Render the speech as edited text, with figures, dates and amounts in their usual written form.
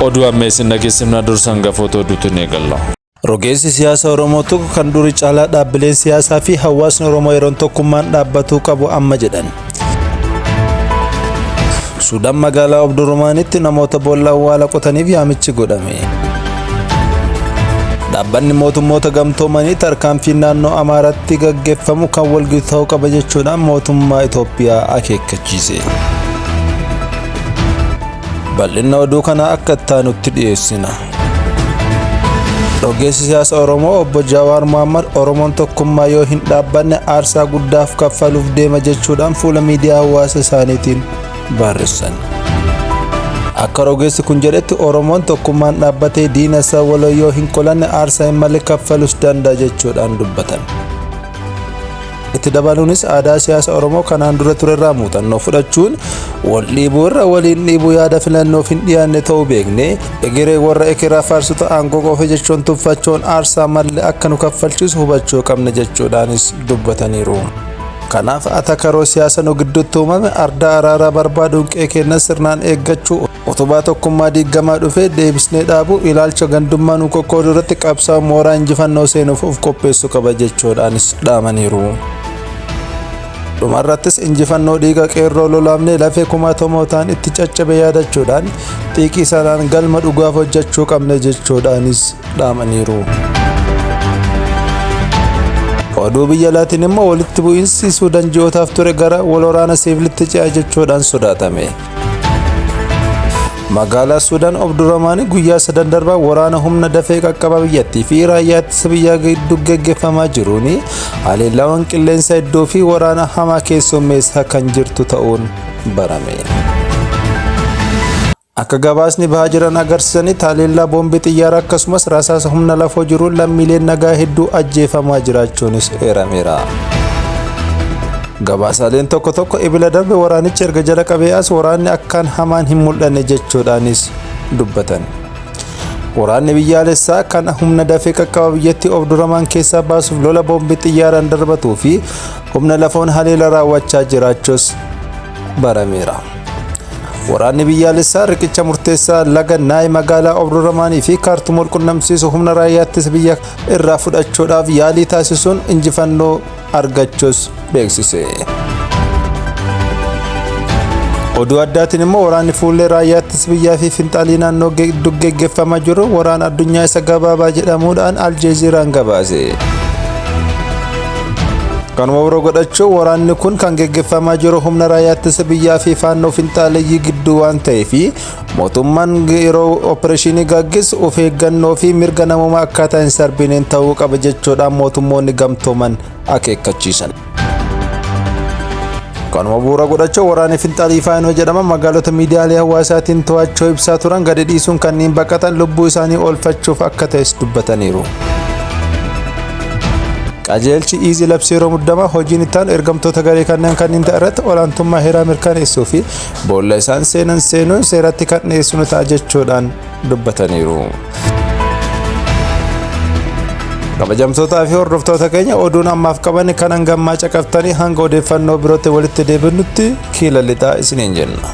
Oduu amma isin dhageessifna dursa hangafoota oduutiin eegalla. Rogeessi siyaasa Oromoo tokko kan durii caalaa dhaabbileen siyaasaa fi hawaasni Oromoo yeroon tokkummaan dhaabbatuu qabu amma jedhan. Suudaan magaalaa Obdurmaanitti namoota boolla awwaala qotaniif yaamichi godhame. Dhaabbanni mootummoota gamtoomanii tarkaanfiin naannoo Amaaraatti gaggeeffamu kan walgitu ta'uu qaba jechuudhaan mootummaa Itoophiyaa akeekkachiise. Bal'inna oduu kanaa akka itti dhiyeessina. Rogeessi siyaasa Oromoo obbo Jawaar Mohammad Oromoon tokkummaa yoo hin dhaabbanne aarsaa guddaaf kaffaluuf deema jechuudhaan fuula miidiyaa hawaasa isaaniitiin barreessan. Akka rogeessi kun jedhetti Oromoon tokkummaan dhaabbatee diina isaa waloo yoo hin qolanne aarsaa hin malle kaffalus danda'a jechuudhaan dubbatan. Itti dabaluunis aadaa siyaasa Oromoo kanaan dura turerraa muuxannoo fudhachuun wal dhiibuu irra waliin dhiibuu yaada filannoof hin dhiyaanne ta'uu beekne egeree warra ekeraa faarsota aangoo qofa jechuun tuffachuun aarsaa malle akka nu kaffalchiisu hubachuu qabna jechuudhaanis dubbataniiru. Kanaaf atakaroo siyaasa nu gidduutti uumame ardaa araaraa barbaaduun qe'ee keenya sirnaan eeggachuu utubaa tokkummaa diigamaa dhufee deebisnee dhaabuu ilaalcha gandummaa nu qoqqoodu irratti qabsaa'u mooraa injifannoo seenuuf of qopheessuu qaba jechuudhaanis dhaamaniiru. Dhumarrattis injifannoo dhiiga qeerroo lolaamnee lafee kumaatamootaan itti caccabe yaadachuudhaan xiiqii sanaan galma dhugaaf hojjechuu qabna jechuudhaanis dhaamaniiru. Oduu biyya alaatiin immoo walitti bu'iinsi Suudaan ji'ootaaf ture gara wal waraana siivilitti ce'a jechuudhaan sodaatame. Magaalaa Suudaan Obdurrahmaan guyyaa sadan darbaa waraana humna dafee qaqqabaa biyyattii fi raayyaa ittisa biyyaa gidduu gaggeeffamaa jiruun haleellaawwan qilleensa iddoo fi waraana hamaa keessummeessaa kan jirtu ta'uun barame. Akka gabaasni bahaa jiran agarsiisanitti haleellaa boombii xiyyaaraa akkasumas rasaasa humna lafoo jiruun lammiileen nagaa hedduu ajjeefamaa jiraachuunis eerameera. Gabaasaaleen tokko tokko ebila darbe waraanichi erga jala qabee as waraanni akkaan hamaan hin mul'anne jechuudhaanis dubbatan. Waraanni biyyaalessaa kan humna dafee qaqqaba biyyattii Obdurrahmaan keessaa baasuuf lola boombii xiyyaaraan darbatuu fi humna lafoon haleela raawwachaa jiraachuus barameera. Waraanni biyyaalessaa riqicha murteessaa laga Naay magaalaa Obdurrahmaanii fi Kaartuum wal qunnamsiisu humna raayyaa ittisa biyya irraa fudhachuudhaaf yaalii taasisuun injifannoo argachuus beeksise. Oduu addaatiin immoo waraanni fuullee raayyaa ittisa biyyaa fi finxaalii naannoo gidduu geggeeffamaa jiru waraana addunyaa isa gabaabaa jedhamuudhaan Aljeeziiraan gabaase. Kanuma biroo godhachuu waraanni kun kan geggeeffamaa jiru humna raayyaa ittisa biyyaa fi faannoo finxaaleyyii gidduu waan ta'eef mootummaan yeroo opereeshinii gaggeessu of eeggannoo fi mirga namoomaa akkaataa hin sarbineen ta'uu qaba jechuudhaan mootummoonni gamtooman akeekkachiisan. Kanuma bu'uura godhachuu waraanni finxaalii faanoo jedhama magaalota miidiyaalee hawaasaatiin to'achuu ibsaa turan gadi dhiisuun kanneen baqatan lubbuu isaanii oolfachuuf akka ta'es dubbataniiru. Qajeelchi iizii labsii yeroo muddamaa hojiin itti aanu ergamtoota garee kanneen kanneen ta'e irratti olaantummaa heeraa mirkaneessuu fi boolla isaan seenan seenuun seeratti kan dhiyeessinu ta'a jechuudhaan dubbataniiru. Kabajamtootaa fi hordoftoota keenya oduun ammaaf qaban kan hangammaa caqaftanii hanga odeeffannoo birootti walitti deebinutti kiila lixaa isiniin jenna.